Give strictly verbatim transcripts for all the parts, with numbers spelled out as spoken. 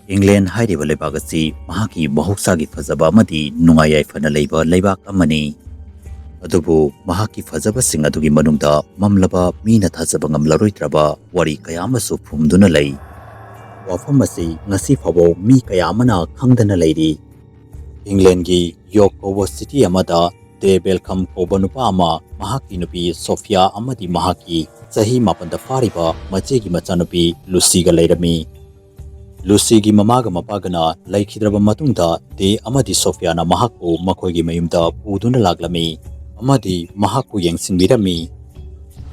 ꯏꯪꯂꯦꯟ ꯍꯥꯏꯔꯤꯕ ꯂꯩꯕꯥꯛ ꯑꯁꯤ ꯃꯍꯥꯛꯀꯤ ꯃꯍꯧꯁꯥꯒꯤ ꯐꯖꯕ ꯑꯃꯗꯤ ꯅꯨꯡꯉꯥꯏ ꯌꯥꯏꯐꯅ ꯂꯩꯕ ꯂꯩꯕꯥꯛ ꯑꯃꯅꯤ꯫ ꯑꯗꯨꯕꯨ ꯃꯍꯥꯛꯀꯤ ꯐꯖꯕꯁꯤꯡ ꯑꯗꯨꯒꯤ ꯃꯅꯨꯡꯗ ꯃꯝꯂꯕ, ꯃꯤꯅ ꯊꯥꯖꯕ ꯉꯝꯂꯔꯣꯏꯗ꯭ꯔꯕ ꯋꯥꯔꯤ ꯀꯌꯥ ꯑꯃꯁꯨ ꯐꯨꯝꯗꯨꯅ ꯂꯩ꯫ ꯋꯥꯐꯝ ꯑꯁꯤ ꯉꯁꯤ ꯐꯥꯎꯕ ꯃꯤ ꯀꯌꯥ ꯑꯃꯅ ꯈꯪꯗꯅ ꯂꯩꯔꯤ꯫ ꯏꯪꯂꯦꯟꯒꯤ ꯌꯣꯔꯛ ꯀꯧꯕ ꯁꯤꯇꯤ ꯑꯃꯗ ꯗꯦ ꯕꯦꯜꯀꯝ ꯀꯧꯕ ꯅꯨꯄꯥ ꯑꯃ ꯃꯍꯥꯛꯀꯤ ꯅꯨꯄꯤ ꯁꯣꯐꯤꯌꯥ ꯑꯃꯗꯤ ꯃꯍꯥꯛꯀꯤ ꯆꯍꯤ ꯃꯥꯄꯟꯗ ꯐꯥꯔꯤꯕ ꯃꯆꯦꯒꯤ ꯃꯆꯥꯅꯨꯄꯤ ꯂꯨꯁꯤꯒ ꯂꯩꯔꯝꯃꯤ꯫ ꯂꯨꯁꯤꯒꯤ ꯃꯃꯥꯒ ꯃꯄꯥꯒꯅ ꯂꯩꯈꯤꯗ꯭ꯔꯕ ꯃꯇꯨꯡꯗ, ꯗꯦ ꯑꯃꯗꯤ ꯁꯣꯐꯤꯌꯥꯅ ꯃꯍꯥꯛꯄꯨ ꯃꯈꯣꯏꯒꯤ ꯃꯌꯨꯝꯗ ꯄꯨꯗꯨꯅ ꯂꯥꯛꯂꯝꯃꯤ ꯑꯃꯗꯤ ꯃꯍꯥꯛꯄꯨ ꯌꯦꯡꯁꯤꯟꯕꯤꯔꯝꯃꯤ꯫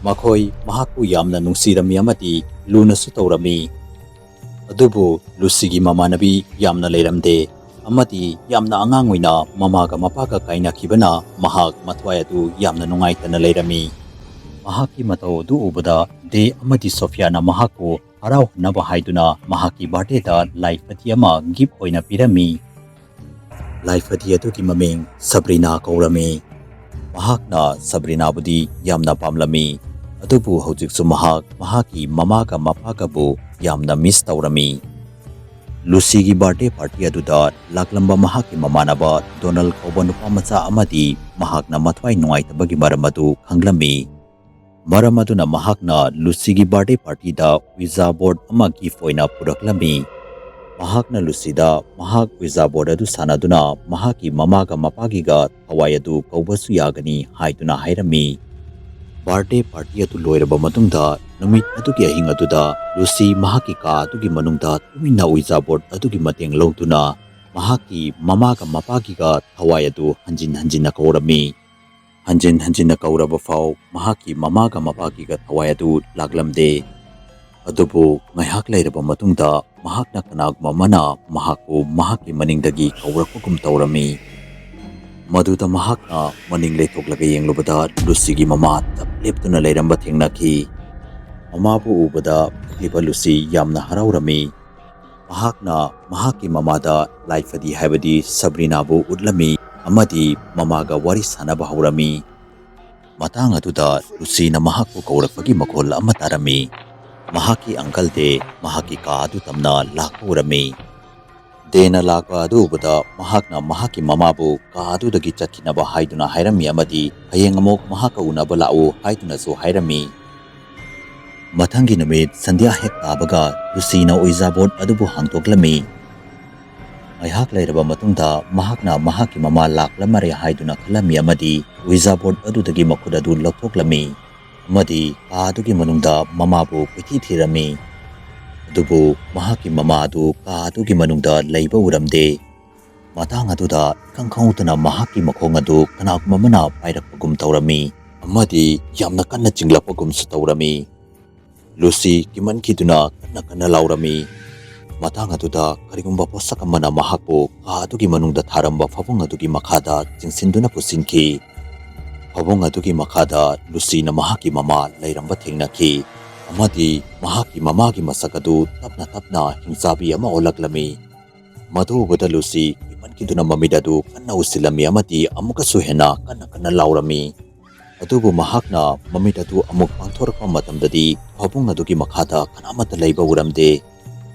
ꯃꯈꯣꯏ ꯃꯍꯥꯛꯄꯨ ꯌꯥꯝꯅ ꯅꯨꯡꯁꯤꯔꯝꯃꯤ ꯑꯃꯗꯤ ꯂꯨꯅꯁꯨ ꯇꯧꯔꯝꯃꯤ꯫ ꯑꯗꯨꯕꯨ ꯂꯨꯁꯤꯒꯤ ꯃꯃꯥꯟꯅꯕꯤ ꯌꯥꯝꯅ ꯂꯩꯔꯝꯗꯦ ꯑꯃꯗꯤ ꯌꯥꯝꯅ ꯑꯉꯥꯡ ꯑꯣꯏꯅ ꯃꯃꯥꯒ ꯃꯄꯥꯒ ꯀꯥꯏꯅꯈꯤꯕꯅ ꯃꯍꯥꯛ ꯃꯊ꯭ꯋꯥꯏ ꯑꯗꯨ ꯌꯥꯝꯅ ꯅꯨꯡꯉꯥꯏꯇꯅ ꯂꯩꯔꯝꯃꯤ꯫ ꯃꯍꯥꯛꯀꯤ ꯃꯇꯧ ꯑꯗꯨ ꯎꯕꯗ ꯗꯦ ꯑꯃꯗꯤ ꯁꯣꯐꯤꯌꯥꯅ ꯃꯍꯥꯛꯄꯨ ꯍꯔꯥꯎꯍꯟꯅꯕ ꯍꯥꯏꯗꯨꯅ ꯃꯍꯥꯛꯀꯤ ꯕꯥꯔꯗꯦꯗ ꯂꯥꯏꯐꯗꯤ ꯑꯃ ꯒꯤꯐ ꯑꯣꯏꯅ ꯄꯤꯔꯝꯃꯤ꯫ ꯂꯥꯏꯐꯗꯤ ꯑꯗꯨꯒꯤ ꯃꯃꯤꯡ ꯁꯕ꯭ꯔꯤꯅꯥ ꯀꯧꯔꯝꯃꯤ꯫ ꯃꯍꯥꯛꯅ ꯁꯕ꯭ꯔꯤꯅꯥꯕꯨꯗꯤ ꯌꯥꯝꯅ ꯄꯥꯝꯂꯝꯃꯤ, ꯑꯗꯨꯕꯨ ꯍꯧꯖꯤꯛꯁꯨ ꯃꯍꯥꯛ ꯃꯍꯥꯛꯀꯤ ꯃꯃꯥꯒ ꯃꯄꯥꯒꯕꯨ ꯌꯥꯝꯅ ꯃꯤꯁ ꯇꯧꯔꯝꯃꯤ꯫ ꯂꯨꯁꯤꯒꯤ ꯕꯥꯔꯗꯦ ꯄꯥꯔꯇꯤ ꯑꯗꯨꯗ ꯂꯥꯛꯂꯝꯕ ꯃꯍꯥꯛꯀꯤ ꯃꯃꯥꯟꯅꯕ ꯗꯣꯅꯜ ꯀꯧꯕ ꯅꯨꯄꯥ ꯃꯆꯥ ꯑꯃꯗꯤ ꯃꯍꯥꯛꯅ ꯃꯊ꯭ꯋꯥꯏ ꯅꯨꯡꯉꯥꯏꯇꯕꯒꯤ ꯃꯔꯝ ꯑꯗꯨ ꯈꯪꯂꯝꯃꯤ꯫ ꯃꯔꯝ ꯑꯗꯨꯅ ꯃꯍꯥꯛꯅ ꯂꯨꯁꯤꯒꯤ ꯕꯥꯔꯗꯦ ꯄꯥꯔꯇꯤꯗ ꯎꯏꯖꯥ ꯕꯣꯔꯗ ꯑꯃ ꯒꯤꯐ ꯑꯣꯏꯅ ꯄꯨꯔꯛꯂꯝꯃꯤ꯫ ꯃꯍꯥꯛꯅ ꯂꯨꯁꯤꯗ ꯃꯍꯥꯛ ꯎꯏꯖꯥ ꯕꯣꯔꯗ ꯑꯗꯨ ꯁꯥꯟꯅꯗꯨꯅ ꯃꯍꯥꯛꯀꯤ ꯃꯃꯥꯒ ꯃꯄꯥꯒꯤꯒ ꯊꯋꯥꯏ ꯑꯗꯨ ꯀꯧꯕꯁꯨ ꯌꯥꯒꯅꯤ ꯍꯥꯏꯗꯨꯅ ꯍꯥꯏꯔꯝꯃꯤ꯫ ꯕꯥꯔꯗꯦ ꯄꯥꯔꯇꯤ ꯑꯗꯨ ꯂꯣꯏꯔꯕ ꯃꯇꯨꯡꯗ, ꯅꯨꯃꯤꯠ ꯑꯗꯨꯒꯤ ꯑꯍꯤꯡ ꯑꯗꯨꯗ ꯂꯨꯁꯤ ꯃꯍꯥꯛꯀꯤ ꯀꯥ ꯑꯗꯨꯒꯤ ꯃꯅꯨꯡꯗ ꯇꯨꯃꯤꯟꯅ ꯎꯏꯖꯥ ꯕꯣꯔꯗ ꯑꯗꯨꯒꯤ ꯃꯇꯦꯡ ꯂꯧꯗꯨꯅ ꯃꯍꯥꯛꯀꯤ ꯃꯃꯥꯒ ꯃꯄꯥꯒꯤꯒ ꯊꯋꯥꯏ ꯑꯗꯨ ꯍꯟꯖꯤꯟ ꯍꯟꯖꯤꯟꯅ ꯀꯧꯔꯝꯃꯤ꯫ ꯍꯟꯖꯤꯟ ꯍꯟꯖꯤꯟꯅ ꯀꯧꯔꯕ ꯐꯥꯎ ꯃꯍꯥꯛꯀꯤ ꯃꯃꯥꯒ ꯃꯄꯥꯒꯤꯒ ꯊꯋꯥꯏ ꯑꯗꯨ ꯂꯥꯛꯂꯝꯗꯦ꯫ ꯑꯗꯨꯕꯨ ꯉꯥꯏꯍꯥꯛ ꯂꯩꯔꯕ ꯃꯇꯨꯡꯗ ꯃꯍꯥꯛꯅ ꯀꯅꯥꯒꯨꯝꯕ ꯑꯃꯅ ꯃꯍꯥꯛꯄꯨ ꯃꯍꯥꯛꯀꯤ ꯃꯅꯤꯡꯗꯒꯤ ꯀꯧꯔꯛꯄꯒꯨꯝ ꯇꯧꯔꯝꯃꯤ꯫ ꯃꯗꯨꯗ ꯃꯍꯥꯛꯅ ꯃꯅꯤꯡ ꯂꯩꯊꯣꯛꯂꯒ ꯌꯦꯡꯂꯨꯕꯗ ꯂꯨꯁꯤꯒꯤ ꯃꯃꯥ ꯆꯞ ꯂꯦꯞꯇꯨꯅ ꯂꯩꯔꯝꯕ ꯊꯦꯡꯅꯈꯤ꯫ ꯃꯃꯥꯕꯨ ꯎꯕꯗ ꯄꯤꯛꯂꯤꯕ ꯂꯨꯁꯤ ꯌꯥꯝꯅ ꯍꯔꯥꯎꯔꯝꯃꯤ꯫ ꯃꯍꯥꯛꯅ ꯃꯍꯥꯛꯀꯤ ꯃꯃꯥꯗ ꯂꯥꯏꯐꯗꯤ ꯍꯥꯏꯕꯗꯤ ꯁꯕ꯭ꯔꯤꯅꯥꯕꯨ ꯎꯠꯂꯝꯃꯤ ꯑꯃꯗꯤ ꯃꯃꯥꯒ ꯋꯥꯔꯤ ꯁꯥꯅꯕ ꯍꯧꯔꯝꯃꯤ꯫ ꯃꯇꯥꯡ ꯑꯗꯨꯗ ꯂꯨꯁꯤꯅ ꯃꯍꯥꯛꯄꯨ ꯀꯧꯔꯛꯄꯒꯤ ꯃꯈꯣꯜ ꯑꯃ ꯇꯥꯔꯝꯃꯤ꯫ ꯃꯍꯥꯛꯀꯤ uncle ꯗꯦ ꯃꯍꯥꯛꯀꯤ ꯀꯥ ꯑꯗꯨ ꯇꯝꯅ ꯂꯥꯛꯄ ꯎꯔꯝꯃꯤ꯫ ꯗꯦꯅ ꯂꯥꯛꯄ ꯑꯗꯨ ꯎꯕꯗ ꯃꯍꯥꯛꯅ ꯃꯍꯥꯛꯀꯤ ꯃꯃꯥꯕꯨ ꯀꯥ ꯑꯗꯨꯗꯒꯤ ꯆꯠꯈꯤꯅꯕ ꯍꯥꯏꯗꯨꯅ ꯍꯥꯏꯔꯝꯃꯤ ꯑꯃꯗꯤ ꯍꯌꯦꯡ ꯑꯃꯨꯛ ꯃꯍꯥꯛꯀ ꯎꯅꯕ ꯂꯥꯛꯎ ꯍꯥꯏꯗꯨꯅꯁꯨ ꯍꯥꯏꯔꯝꯃꯤ꯫ ꯃꯊꯪꯒꯤ ꯅꯨꯃꯤꯠ ꯁꯟꯙ꯭ꯌꯥ ꯍꯦꯛ ꯇꯥꯕꯒ ꯂꯨꯁꯤꯅ Ouija board ꯑꯗꯨꯕꯨ ꯍꯥꯡꯗꯣꯛꯂꯝꯃꯤ꯫ ꯉꯥꯏꯍꯥꯛ ꯂꯩꯔꯕ ꯃꯇꯨꯡꯗ ꯃꯍꯥꯛꯅ ꯃꯍꯥꯛꯀꯤ ꯃꯃꯥ ꯂꯥꯛꯂꯝꯃꯔꯦ ꯍꯥꯏꯗꯨꯅ ꯈꯜꯂꯝꯃꯤ ꯑꯃꯗꯤ Ouija board ꯑꯗꯨꯗꯒꯤ ꯃꯈꯨꯠ ꯑꯗꯨ ꯂꯧꯊꯣꯛꯂꯝꯃꯤ ꯑꯃꯗꯤ ꯀꯥ ꯑꯗꯨꯒꯤ ꯃꯅꯨꯡꯗ ꯃꯃꯥꯕꯨ ꯀꯣꯏꯊꯤ ꯊꯤꯔꯝꯃꯤ꯫ ꯑꯗꯨꯕꯨ ꯃꯍꯥꯛꯀꯤ ꯃꯃꯥ ꯑꯗꯨ ꯀꯥ ꯑꯗꯨꯒꯤ ꯃꯅꯨꯡꯗ ꯂꯩꯕ ꯎꯔꯝꯗꯦ꯫ ꯃꯇꯥꯡ ꯑꯗꯨꯗ ꯏꯈꯪ ꯈꯪꯍꯧꯗꯅ ꯃꯍꯥꯛꯀꯤ ꯃꯈꯣꯡ ꯑꯗꯨ ꯀꯅꯥꯒꯨꯝꯕ ꯑꯃꯅ ꯄꯥꯏꯔꯛꯄꯒꯨꯝ ꯇꯧꯔꯝꯃꯤ ꯑꯃꯗꯤ ꯌꯥꯝꯅ ꯀꯟꯅ ꯆꯤꯡꯂꯛꯄꯒꯨꯝꯁꯨ ꯇꯧꯔꯝꯃꯤ꯫ ꯂꯨꯁꯤ ꯀꯤꯃꯟꯈꯤꯗꯨꯅ ꯀꯟꯅ ꯀꯟꯅ ꯂꯥꯎꯔꯝꯃꯤ꯫ ꯃꯇꯥꯡ ꯑꯗꯨꯗ ꯀꯔꯤꯒꯨꯝꯕ ꯄꯣꯠꯁꯛ ꯑꯃꯅ ꯃꯍꯥꯛꯄꯨ ꯀꯥ ꯑꯗꯨꯒꯤ ꯃꯅꯨꯡꯗ ꯊꯥꯔꯝꯕ ꯐꯃꯨꯡ ꯑꯗꯨꯒꯤ ꯃꯈꯥꯗ ꯆꯤꯡꯁꯤꯟꯗꯨꯅ ꯄꯨꯁꯤꯟꯈꯤ꯫ ꯐꯃꯨꯡ ꯑꯗꯨꯒꯤ ꯃꯈꯥꯗ ꯂꯨꯁꯤꯅ ꯃꯍꯥꯛꯀꯤ ꯃꯃꯥ ꯂꯩꯔꯝꯕ ꯊꯦꯡꯅꯈꯤ ꯑꯃꯗꯤ ꯃꯍꯥꯛꯀꯤ ꯃꯃꯥꯒꯤ ꯃꯁꯛ ꯑꯗꯨ ꯇꯞꯅ ꯇꯞꯅ ꯍꯤꯡꯆꯥꯕꯤ ꯑꯃ ꯑꯣꯜꯂꯛꯂꯝꯃꯤ꯫ ꯃꯗꯨ ꯎꯕꯗ ꯂꯨꯁꯤ ꯀꯤꯃꯟꯈꯤꯗꯨꯅ ꯃꯃꯤꯠ ꯑꯗꯨ ꯀꯟꯅ ꯎꯁꯤꯜꯂꯝꯃꯤ ꯑꯃꯗꯤ ꯑꯃꯨꯛꯀꯁꯨ ꯍꯦꯟꯅ ꯀꯟꯅ ꯀꯟꯅ ꯂꯥꯎꯔꯝꯃꯤ꯫ ꯑꯗꯨꯕꯨ ꯃꯍꯥꯛꯅ ꯃꯃꯤꯠ ꯑꯗꯨ ꯑꯃꯨꯛ ꯄꯥꯡꯊꯣꯔꯛꯄ ꯃꯇꯝꯗꯗꯤ ꯐꯃꯨꯡ ꯑꯗꯨꯒꯤ ꯃꯈꯥꯗ ꯀꯅꯥꯃꯠꯇ ꯂꯩꯕ ꯎꯔꯝꯗꯦ꯫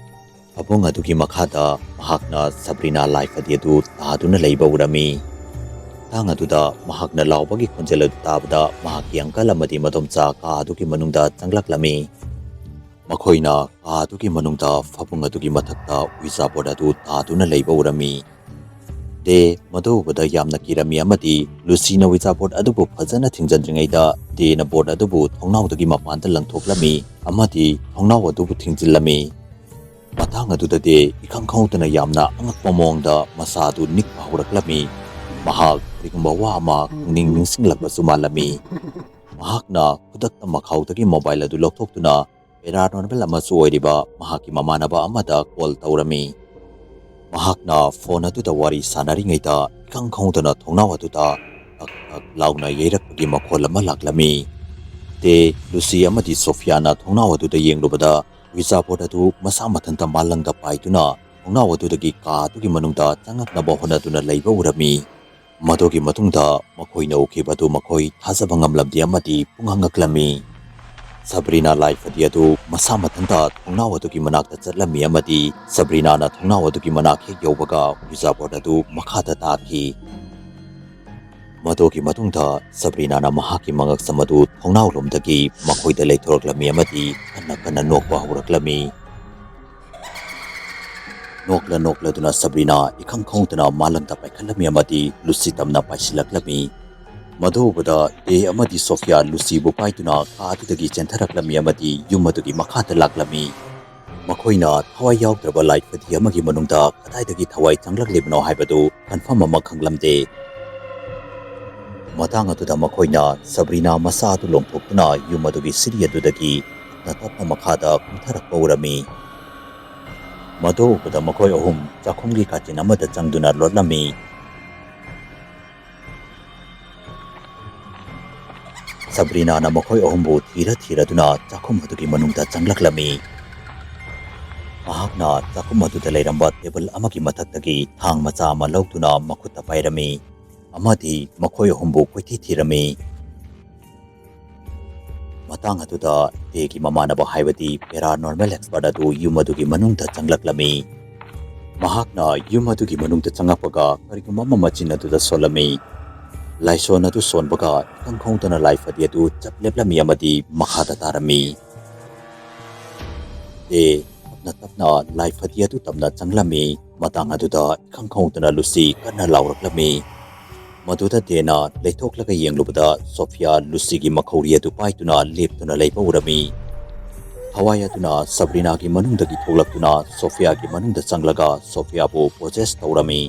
ꯐꯃꯨꯡ ꯑꯗꯨꯒꯤ ꯃꯈꯥꯗ ꯃꯍꯥꯛꯅ Sabrina ꯂꯥꯏꯐꯗꯤ ꯑꯗꯨ ꯇꯥꯗꯨꯅ ꯂꯩꯕ ꯎꯔꯝꯃꯤ꯫ ꯃꯇꯥꯡ ꯑꯗꯨꯗ ꯃꯍꯥꯛꯅ ꯂꯥꯎꯕꯒꯤ ꯈꯣꯟꯖꯦꯜ ꯑꯗꯨ ꯇꯥꯕꯗ ꯃꯍꯥꯛꯀꯤ uncle ꯑꯃꯗꯤ ꯃꯗꯣꯝꯆꯥ ꯀꯥ ꯑꯗꯨꯒꯤ ꯃꯅꯨꯡꯗ ꯆꯪꯂꯛꯂꯝꯃꯤ꯫ ꯃꯈꯣꯏꯅ ꯀꯥ ꯑꯗꯨꯒꯤ ꯃꯅꯨꯡꯗ ꯐꯃꯨꯡ ꯑꯗꯨꯒꯤ ꯃꯊꯛꯇ Ouija board ꯑꯗꯨ ꯇꯥꯗꯨꯅ ꯂꯩꯕ ꯎꯔꯝꯃꯤ꯫ ꯗꯦ ꯃꯗꯨ ꯎꯕꯗ ꯌꯥꯝꯅ ꯀꯤꯔꯝꯃꯤ ꯑꯃꯗꯤ ꯂꯨꯁꯤꯅ Ouija board ꯑꯗꯨꯕꯨ ꯐꯖꯅ ꯊꯤꯡꯖꯤꯟꯗ꯭ꯔꯤꯉꯩꯗ ꯗꯦꯅ board ꯑꯗꯨꯕꯨ ꯊꯣꯡꯅꯥꯎꯗꯒꯤ ꯃꯄꯥꯟꯗ ꯂꯪꯊꯣꯛꯂꯝꯃꯤ ꯑꯃꯗꯤ ꯊꯣꯡꯅꯥꯎ ꯑꯗꯨꯕꯨ ꯊꯤꯡꯖꯤꯜꯂꯝꯃꯤ꯫ ꯃꯇꯥꯡ ꯑꯗꯨꯗ ꯗꯦ ꯏꯈꯪ ꯈꯪꯍꯧꯗꯅ ꯌꯥꯝꯅ ꯑꯉꯛꯄ ꯃꯑꯣꯡꯗ ꯃꯁꯥ ꯑꯗꯨ ꯅꯤꯛꯄ ꯍꯧꯔꯛꯂꯝꯃꯤ꯫ ꯃꯍꯥꯛ ꯀꯔꯤꯒꯨꯝꯕ ꯋꯥ ꯑꯃ ꯈꯪꯅꯤꯡ ꯅꯤꯡꯁꯤꯡꯂꯛꯄꯁꯨ ꯃꯥꯜꯂꯝꯃꯤ꯫ ꯃꯍꯥꯛꯅ ꯈꯨꯗꯛꯇ ꯃꯈꯥꯎꯗꯒꯤ mobile ꯑꯗꯨ ꯂꯧꯊꯣꯛꯇꯨꯅ paranormal ꯑꯃꯁꯨ ꯑꯣꯏꯔꯤꯕ ꯃꯍꯥꯛꯀꯤ ꯃꯃꯥꯟꯅꯕ ꯑꯃꯗ call ꯇꯧꯔꯝꯃꯤ꯫ ꯃꯍꯥꯛꯅ phone ꯑꯗꯨꯗ ꯋꯥꯔꯤ ꯁꯥꯟꯅꯔꯤꯉꯩꯗ ꯏꯈꯪ ꯈꯪꯍꯧꯗꯅ ꯊꯣꯡꯅꯥꯎ ꯑꯗꯨꯗ ꯊꯛ ꯊꯛ ꯂꯥꯎꯅ ꯌꯩꯔꯛꯄꯒꯤ ꯃꯈꯣꯜ ꯑꯃ ꯂꯥꯛꯂꯝꯃꯤ꯫ ꯗꯦ, ꯂꯨꯁꯤ ꯑꯃꯗꯤ ꯁꯣꯐꯤꯌꯥꯅ ꯊꯣꯡꯅꯥꯎ ꯑꯗꯨꯗ ꯌꯦꯡꯂꯨꯕꯗ Ouija board ꯑꯗꯨ ꯃꯁꯥ ꯃꯊꯟꯇ ꯃꯥꯂꯪꯗ ꯄꯥꯏꯗꯨꯅ ꯊꯣꯡꯅꯥꯎ ꯑꯗꯨꯗꯒꯤ ꯀꯥ ꯑꯗꯨꯒꯤ ꯃꯅꯨꯡꯗ ꯆꯪꯂꯛꯅꯕ ꯍꯣꯠꯅꯗꯨꯅ ꯂꯩꯕ ꯎꯔꯝꯃꯤ꯫ ꯃꯗꯨꯒꯤ ꯃꯇꯨꯡꯗ ꯃꯈꯣꯏꯅ ꯎꯈꯤꯕ ꯑꯗꯨ ꯃꯈꯣꯏ ꯊꯥꯖꯕ ꯉꯝꯂꯝꯗꯦ ꯑꯃꯗꯤ ꯄꯨꯡꯉꯛ ꯉꯛꯂꯝꯃꯤ꯫ ꯁꯕ꯭ꯔꯤꯅꯥ ꯂꯥꯏ ꯐꯗꯤ ꯑꯗꯨ ꯃꯁꯥ ꯃꯊꯟꯇ ꯊꯣꯡꯅꯥꯎ ꯑꯗꯨꯒꯤ ꯃꯅꯥꯛꯇ ꯆꯠꯂꯝꯃꯤ ꯑꯃꯗꯤ ꯁꯕ꯭ꯔꯤꯅꯥꯅ ꯊꯣꯡꯅꯥꯎ ꯑꯗꯨꯒꯤ ꯃꯅꯥꯛ ꯍꯦꯛ ꯌꯧꯕꯒ ꯋꯤꯖꯥ ꯕꯣꯔꯗ ꯑꯗꯨ ꯃꯈꯥꯗ ꯇꯥꯈꯤ꯫ ꯃꯗꯨꯒꯤ ꯃꯇꯨꯡꯗ ꯁꯕ꯭ꯔꯤꯅꯥꯅ ꯃꯍꯥꯛꯀꯤ ꯃꯉꯛꯁꯝ ꯑꯗꯨ ꯊꯣꯡꯅꯥꯎꯂꯣꯝꯗꯒꯤ ꯃꯈꯣꯏꯗ ꯂꯩꯊꯣꯔꯛꯂꯝꯃꯤ ꯑꯃꯗꯤ ꯀꯟꯅ ꯀꯟꯅ ꯅꯣꯛꯄ ꯍꯧꯔꯛꯂꯝꯃꯤ꯫ ꯅꯣꯛꯂ ꯅꯣꯛꯂꯗꯨꯅ ꯁꯕ꯭ꯔꯤꯅꯥ ꯏꯈꯪ ꯈꯪꯍꯧꯗꯅ ꯃꯥꯂꯪꯗ ꯄꯥꯏꯈꯠꯂꯝꯃꯤ ꯑꯃꯗꯤ ꯂꯨꯁꯤ ꯇꯝꯅ ꯄꯥꯏꯁꯤꯜꯂꯛꯂꯝꯃꯤ꯫ ꯃꯗꯨ ꯎꯕꯗ ꯗꯦ ꯑꯃꯗꯤ ꯁꯣꯐꯤꯌꯥ ꯂꯨꯁꯤꯕꯨ ꯄꯥꯏꯗꯨꯅ ꯀꯥ ꯑꯗꯨꯗꯒꯤ ꯆꯦꯟꯊꯔꯛꯂꯝꯃꯤ ꯑꯃꯗꯤ ꯌꯨꯝ ꯑꯗꯨꯒꯤ ꯃꯈꯥꯗ ꯂꯥꯛꯂꯝꯃꯤ꯫ ꯃꯈꯣꯏꯅ ꯊꯋꯥꯏ ꯌꯥꯎꯗ꯭ꯔꯕ ꯂꯥꯏ ꯐꯗꯤ ꯑꯃꯒꯤ ꯃꯅꯨꯡꯗ ꯀꯗꯥꯏꯗꯒꯤ ꯊꯋꯥꯏ ꯆꯪꯂꯛꯂꯤꯕꯅꯣ ꯍꯥꯏꯕꯗꯨ ꯀꯟꯐꯥꯔꯝ ꯑꯃ ꯈꯪꯂꯝꯗꯦ꯫ ꯃꯇꯥꯡ ꯑꯗꯨꯗ ꯃꯈꯣꯏꯅ ꯁꯕ꯭ꯔꯤꯅꯥ ꯃꯁꯥ ꯑꯗꯨ ꯂꯣꯡꯊꯣꯛꯇꯨꯅ ꯌꯨꯝ ꯑꯗꯨꯒꯤ ꯁꯤꯔꯤ ꯑꯗꯨꯗꯒꯤ ꯇꯞꯅ ꯇꯞꯅ ꯃꯈꯥꯗ ꯀꯨꯝꯊꯔꯛꯄ ꯎꯔꯝꯃꯤ꯫ ꯃꯗꯨ ꯎꯕꯗ ꯃꯈꯣꯏ ꯑꯍꯨꯝ ꯆꯥꯛꯈꯨꯝꯒꯤ ꯀꯥꯆꯤꯟ ꯑꯃꯗ ꯆꯪꯗꯨꯅ ꯂꯣꯠꯂꯝꯃꯤ꯫ ꯁꯕ꯭ꯔꯤꯅꯥꯅ ꯃꯈꯣꯏ ꯑꯍꯨꯝꯕꯨ ꯊꯤꯔ ꯊꯤꯔꯗꯨꯅ ꯆꯥꯛꯈꯨꯝ ꯑꯗꯨꯒꯤ ꯃꯅꯨꯡꯗ ꯆꯪꯂꯛꯂꯝꯃꯤ꯫ ꯃꯍꯥꯛꯅ ꯆꯥꯛꯈꯨꯝ ꯑꯗꯨꯗ ꯂꯩꯔꯝꯕ ꯇꯦꯕꯜ ꯑꯃꯒꯤ ꯃꯊꯛꯇꯒꯤ ꯊꯥꯡ ꯃꯆꯥ ꯑꯃ ꯂꯧꯗꯨꯅ ꯃꯈꯨꯠꯇ ꯄꯥꯏꯔꯝꯃꯤ ꯑꯃꯗꯤ ꯃꯈꯣꯏ ꯑꯍꯨꯝꯕꯨ ꯀꯣꯏꯊꯤ ꯊꯤꯔꯝꯃꯤ꯫ ꯃꯇꯥꯡ ꯑꯗꯨꯗ ꯗꯦꯒꯤ ꯃꯃꯥꯟꯅꯕ ꯍꯥꯏꯕꯗꯤ paranormal expert ꯑꯗꯨ ꯌꯨꯝ ꯑꯗꯨꯒꯤ ꯃꯅꯨꯡꯗ ꯆꯪꯂꯛꯂꯝꯃꯤ꯫ ꯃꯍꯥꯛꯅ ꯌꯨꯝ ꯑꯗꯨꯒꯤ ꯃꯅꯨꯡꯗ ꯆꯪꯂꯛꯄꯒ ꯀꯔꯤꯒꯨꯝꯕ ꯑꯃ ꯃꯆꯤꯟ ꯑꯗꯨꯗ ꯁꯣꯜꯂꯝꯃꯤ꯫ ꯂꯥꯏꯁꯣꯟ ꯑꯗꯨ ꯁꯣꯟꯕꯒ ꯏꯈꯪ ꯈꯪꯍꯧꯗꯅ ꯂꯥꯏ ꯐꯗꯤ ꯑꯗꯨ ꯆꯞ ꯂꯦꯞꯂꯝꯃꯤ ꯑꯃꯗꯤ ꯃꯈꯥꯗ ꯇꯥꯔꯝꯃꯤ꯫ ꯗꯦ ꯇꯞꯅ ꯇꯞꯅ ꯂꯥꯏ ꯐꯗꯤ ꯑꯗꯨ ꯇꯝꯅ ꯆꯪꯂꯝꯃꯤ꯫ ꯃꯇꯥꯡ ꯑꯗꯨꯗ ꯏꯈꯪ ꯈꯪꯍꯧꯗꯅ ꯂꯨꯁꯤ ꯀꯟꯅ ꯂꯥꯎꯔꯛꯂꯝꯃꯤ꯫ ꯃꯗꯨꯗ ꯗꯦꯅ ꯂꯩꯊꯣꯛꯂꯒ ꯌꯦꯡꯂꯨꯕꯗ ꯁꯣꯐꯤꯌꯥ ꯂꯨꯁꯤꯒꯤ ꯃꯈꯧꯔꯤ ꯑꯗꯨ ꯄꯥꯏꯗꯨꯅ ꯂꯦꯞꯇꯨꯅ ꯂꯩꯕ ꯎꯔꯝꯃꯤ꯫ ꯊꯋꯥꯏ ꯑꯗꯨꯅ ꯁꯕ꯭ꯔꯤꯅꯥꯒꯤ ꯃꯅꯨꯡꯗꯒꯤ ꯊꯣꯛꯂꯛꯇꯨꯅ ꯁꯣꯐꯤꯌꯥꯒꯤ ꯃꯅꯨꯡꯗ ꯆꯪꯂꯒ ꯁꯣꯐꯤꯌꯥꯕꯨ ꯄꯣꯖꯦꯁ ꯇꯧꯔꯝꯃꯤ꯫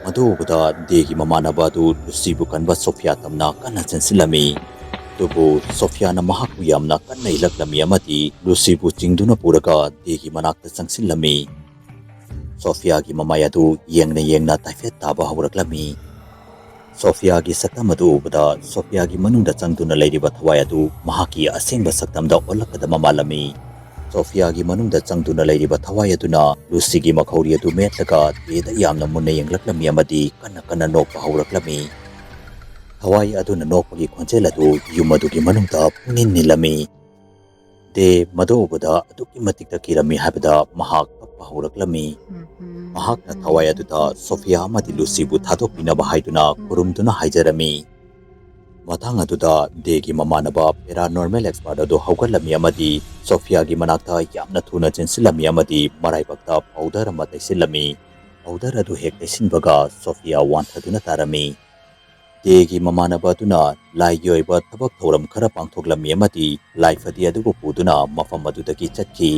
ꯃꯗꯨ ꯎꯕꯗ ꯗꯦꯒꯤ ꯃꯃꯥꯟꯅꯕ ꯑꯗꯨ ꯂꯨꯁꯤꯕꯨ ꯀꯟꯕ ꯁꯣꯐꯤꯌꯥ ꯇꯝꯅ ꯀꯟꯅ ꯆꯦꯟꯁꯤꯜꯂꯝꯃꯤ꯫ ꯑꯗꯨꯕꯨ ꯁꯣꯐꯤꯌꯥꯅ ꯃꯍꯥꯛꯄꯨ ꯌꯥꯝꯅ ꯀꯟꯅ ꯏꯜꯂꯛꯂꯝꯃꯤ ꯑꯃꯗꯤ ꯂꯨꯁꯤꯕꯨ ꯆꯤꯡꯗꯨꯅ ꯄꯨꯔꯒ ꯗꯦꯒꯤ ꯃꯅꯥꯛꯇ ꯆꯪꯁꯤꯜꯂꯝꯃꯤ꯫ ꯁꯣꯐꯤꯌꯥꯒꯤ ꯃꯃꯥꯏ ꯑꯗꯨ ꯌꯦꯡꯅ ꯌꯦꯡꯅ ꯇꯥꯏꯐꯦꯠ ꯇꯥꯕ ꯍꯧꯔꯛꯂꯝꯃꯤ꯫ ꯁꯣꯐꯤꯌꯥꯒꯤ ꯁꯛꯇꯝ ꯑꯗꯨ ꯎꯕꯗ ꯁꯣꯐꯤꯌꯥꯒꯤ ꯃꯅꯨꯡꯗ ꯆꯪꯗꯨꯅ ꯂꯩꯔꯤꯕ ꯊꯋꯥꯏ ꯑꯗꯨ ꯃꯍꯥꯛꯀꯤ ꯑꯁꯦꯡꯕ ꯁꯛꯇꯝꯗ ꯑꯣꯜꯂꯛꯀꯗꯕ ꯃꯥꯜꯂꯝꯃꯤ꯫ ꯁꯣꯐꯤꯌꯥꯒꯤ ꯃꯅꯨꯡꯗ ꯆꯪꯗꯨꯅ ꯂꯩꯔꯤꯕ ꯊꯋꯥꯏ ꯑꯗꯨꯅ ꯂꯨꯁꯤꯒꯤ ꯃꯈꯧꯔꯤ ꯑꯗꯨ ꯃꯦꯠꯂꯒ ꯗꯦꯗ ꯌꯥꯝꯅ ꯃꯨꯟꯅ ꯌꯦꯡꯂꯛꯂꯝꯃꯤ ꯑꯃꯗꯤ ꯀꯟꯅ ꯀꯟꯅ ꯅꯣꯛꯄ ꯍꯧꯔꯛꯂꯝꯃꯤ꯫ ꯊꯋꯥꯏ ꯑꯗꯨꯅ ꯅꯣꯛꯄꯒꯤ ꯈꯣꯟꯖꯦꯜ ꯑꯗꯨ ꯌꯨꯝ ꯑꯗꯨꯒꯤ ꯃꯅꯨꯡꯗ ꯄꯨꯡꯅꯤꯟ ꯅꯤꯜꯂꯝꯃꯤ꯫ ꯗꯦ ꯃꯗꯨ ꯎꯕꯗ ꯑꯗꯨꯛꯀꯤ ꯃꯇꯤꯛꯇ ꯀꯤꯔꯝꯃꯤ ꯍꯥꯏꯕꯗ ꯃꯍꯥꯛ ꯀꯞꯄ ꯍꯧꯔꯛꯂꯝꯃꯤ꯫ ꯃꯍꯥꯛꯅ ꯊꯋꯥꯏ ꯑꯗꯨꯗ ꯁꯣꯐꯤꯌꯥ ꯑꯃꯗꯤ ꯂꯨꯁꯤꯕꯨ ꯊꯥꯗꯣꯛꯄꯤꯅꯕ ꯍꯥꯏꯗꯨꯅ ꯈꯨꯔꯨꯝꯗꯨꯅ ꯍꯥꯏꯖꯔꯝꯃꯤ꯫ ꯃꯇꯥꯡ ꯑꯗꯨꯗ ꯗꯦꯒꯤ ꯃꯃꯥꯟꯅꯕ paranormal expert ꯑꯗꯨ ꯍꯧꯒꯠꯂꯝꯃꯤ ꯑꯃꯗꯤ ꯁꯣꯐꯤꯌꯥꯒꯤ ꯃꯅꯥꯛꯇ ꯌꯥꯝꯅ ꯊꯨꯅ ꯆꯦꯟꯁꯤꯜꯂꯝꯃꯤ ꯑꯃꯗꯤ ꯃꯔꯥꯏꯕꯛꯇ powder ꯑꯃ ꯇꯩꯁꯤꯜꯂꯝꯃꯤ꯫ Powder ꯑꯗꯨ ꯍꯦꯛ ꯇꯩꯁꯤꯟꯕꯒ ꯁꯣꯐꯤꯌꯥ ꯋꯥꯟꯊꯗꯨꯅ ꯇꯥꯔꯝꯃꯤ꯫ ꯗꯦꯒꯤ ꯃꯃꯥꯟꯅꯕ ꯑꯗꯨꯅ ꯂꯥꯏꯒꯤ ꯑꯣꯏꯕ ꯊꯕꯛ ꯊꯧꯔꯝ ꯈꯔ ꯄꯥꯡꯊꯣꯛꯂꯝꯃꯤ ꯑꯃꯗꯤ ꯂꯥꯏꯐꯗꯤ ꯑꯗꯨꯕꯨ ꯄꯨꯗꯨꯅ ꯃꯐꯝ ꯑꯗꯨꯗꯒꯤ ꯆꯠꯈꯤ꯫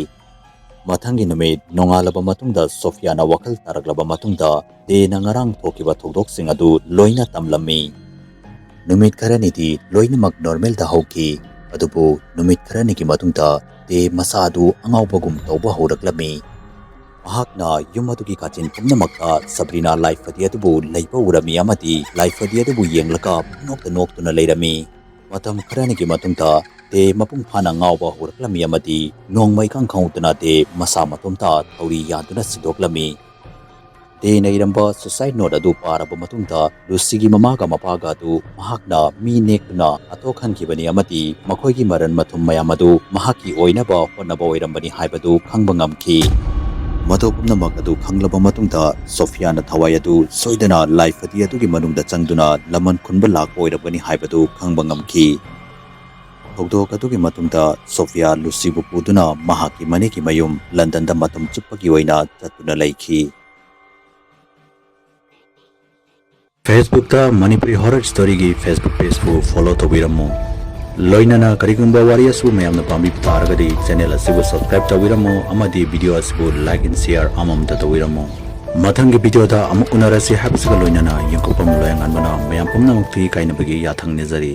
ꯃꯊꯪꯒꯤ ꯅꯨꯃꯤꯠ ꯅꯣꯡꯉꯥꯜꯂꯕ ꯃꯇꯨꯡꯗ ꯁꯣꯐꯤꯌꯥꯅ ꯋꯥꯈꯜ ꯇꯥꯔꯛꯂꯕ ꯃꯇꯨꯡꯗ ꯗꯦꯅ ꯉꯔꯥꯡ ꯊꯣꯛꯈꯤꯕ ꯊꯧꯗꯣꯛꯁꯤꯡ ꯑꯗꯨ ꯂꯣꯏꯅ ꯇꯝꯂꯝꯃꯤ꯫ ꯅꯨꯃꯤꯠ ꯈꯔꯅꯤꯗꯤ ꯂꯣꯏꯅꯃꯛ normalꯗ ꯍꯧꯈꯤ꯫ ꯑꯗꯨꯕꯨ ꯅꯨꯃꯤꯠ ꯈꯔꯅꯤꯒꯤ ꯃꯇꯨꯡꯗ ꯗꯦ ꯃꯁꯥ ꯑꯗꯨ ꯑꯉꯥꯎꯕꯒꯨꯝ ꯇꯧꯕ ꯍꯧꯔꯛꯂꯝꯃꯤ꯫ ꯃꯍꯥꯛꯅ ꯌꯨꯝ ꯑꯗꯨꯒꯤ ꯀꯥꯆꯤꯟ ꯄꯨꯝꯅꯃꯛꯇ ꯁꯕ꯭ꯔꯤꯅꯥ ꯂꯥꯏꯐꯗꯤ ꯑꯗꯨꯕꯨ ꯂꯩꯕ ꯎꯔꯝꯃꯤ ꯑꯃꯗꯤ ꯂꯥꯏꯐꯗꯤ ꯑꯗꯨꯕꯨ ꯌꯦꯡꯂꯒ ꯄꯨꯡꯅꯣꯛꯇ ꯅꯣꯛꯇꯨꯅ ꯂꯩꯔꯝꯃꯤ꯫ ꯃꯇꯝ ꯈꯔꯅꯤꯒꯤ ꯃꯇꯨꯡꯗ ꯗꯦ ꯃꯄꯨꯡ ꯐꯥꯅ ꯉꯥꯎꯕ ꯍꯧꯔꯛꯂꯝꯃꯤ ꯑꯃꯗꯤ ꯅꯣꯡꯃ ꯏꯈꯪ ꯈꯪꯍꯧꯗꯅ ꯗꯦ ꯃꯁꯥ ꯃꯇꯣꯝꯇ ꯊꯧꯔꯤ ꯌꯥꯟꯗꯨꯅ ꯁꯤꯗꯣꯛꯂꯝꯃꯤ꯫ ꯗꯦꯅ ꯏꯔꯝꯕ suicide note ꯑꯗꯨ ꯄꯥꯔꯕ ꯃꯇꯨꯡꯗ ꯂꯨꯁꯤꯒꯤ ꯃꯃꯥꯒ ꯃꯄꯥꯒ ꯑꯗꯨ ꯃꯍꯥꯛꯅ ꯃꯤ ꯅꯦꯛꯇꯨꯅ ꯍꯥꯠꯇꯣꯛꯍꯟꯈꯤꯕꯅꯤ ꯑꯃꯗꯤ ꯃꯈꯣꯏꯒꯤ ꯃꯔꯟ ꯃꯊꯨꯝ ꯃꯌꯥꯝ ꯑꯗꯨ ꯃꯍꯥꯛꯀꯤ ꯑꯣꯏꯅꯕ ꯍꯣꯠꯅꯕ ꯑꯣꯏꯔꯝꯕꯅꯤ ꯍꯥꯏꯕꯗꯨ ꯈꯪꯕ ꯉꯝꯈꯤ꯫ ꯃꯗꯨ ꯄꯨꯝꯅꯃꯛ ꯑꯗꯨ ꯈꯪꯂꯕ ꯃꯇꯨꯡꯗ ꯁꯣꯐꯤꯌꯥꯅ ꯊꯋꯥꯏ ꯑꯗꯨ ꯁꯣꯏꯗꯅ ꯂꯥꯏꯐꯗꯤ ꯑꯗꯨꯒꯤ ꯃꯅꯨꯡꯗ ꯆꯪꯗꯨꯅ ꯂꯃꯟ ꯈꯨꯝꯕ ꯂꯥꯛꯄ ꯑꯣꯏꯔꯝꯒꯅꯤ ꯍꯥꯏꯕꯗꯨ ꯈꯪꯕ ꯉꯝꯈꯤ꯫ ꯊꯧꯗꯣꯛ ꯑꯗꯨꯒꯤ ꯃꯇꯨꯡꯗ ꯁꯣꯐꯤꯌꯥ ꯂꯨꯁꯤꯕꯨ ꯄꯨꯗꯨꯅ ꯃꯍꯥꯛꯀꯤ ꯃꯅꯦꯒꯤ ꯃꯌꯨꯝ ꯂꯟꯗꯟꯗ ꯃꯇꯝ ꯆꯨꯞꯄꯒꯤ ꯑꯣꯏꯅ ꯆꯠꯇꯨꯅ ꯂꯩꯈꯤ꯫ Facebookꯇ ꯃꯅꯤꯄꯨꯔꯤ horror storyꯒꯤ Facebook pageꯄꯨ follow ꯇꯧꯕꯤꯔꯝꯃꯨ꯫ ꯂꯣꯏꯅꯅ ꯀꯔꯤꯒꯨꯝꯕ ꯋꯥꯔꯤ ꯑꯁꯤꯕꯨ ꯃꯌꯥꯝꯅ ꯄꯥꯝꯕꯤꯕ ꯇꯥꯔꯒꯗꯤ channel ꯑꯁꯤꯕꯨ subscribe ꯇꯧꯕꯤꯔꯝꯃꯨ ꯑꯃꯗꯤ video ꯑꯁꯤꯕꯨ like and share ꯑꯃꯃꯝꯇ ꯇꯧꯕꯤꯔꯝꯃꯨ꯫ ꯃꯊꯪꯒꯤ videoꯗ ꯑꯃꯨꯛ ꯎꯅꯔꯁꯤ ꯍꯥꯏꯕꯁꯤꯒ ꯂꯣꯏꯅꯅ ꯌꯦꯡꯊꯣꯛꯄꯝ ꯂꯣꯌꯥꯉꯥꯟꯕꯅ ꯃꯌꯥꯝ ꯄꯨꯝꯅꯃꯛꯀꯤ ꯀꯥꯏꯅꯕꯒꯤ ꯌꯥꯊꯪ ꯅꯤꯖꯔꯤ꯫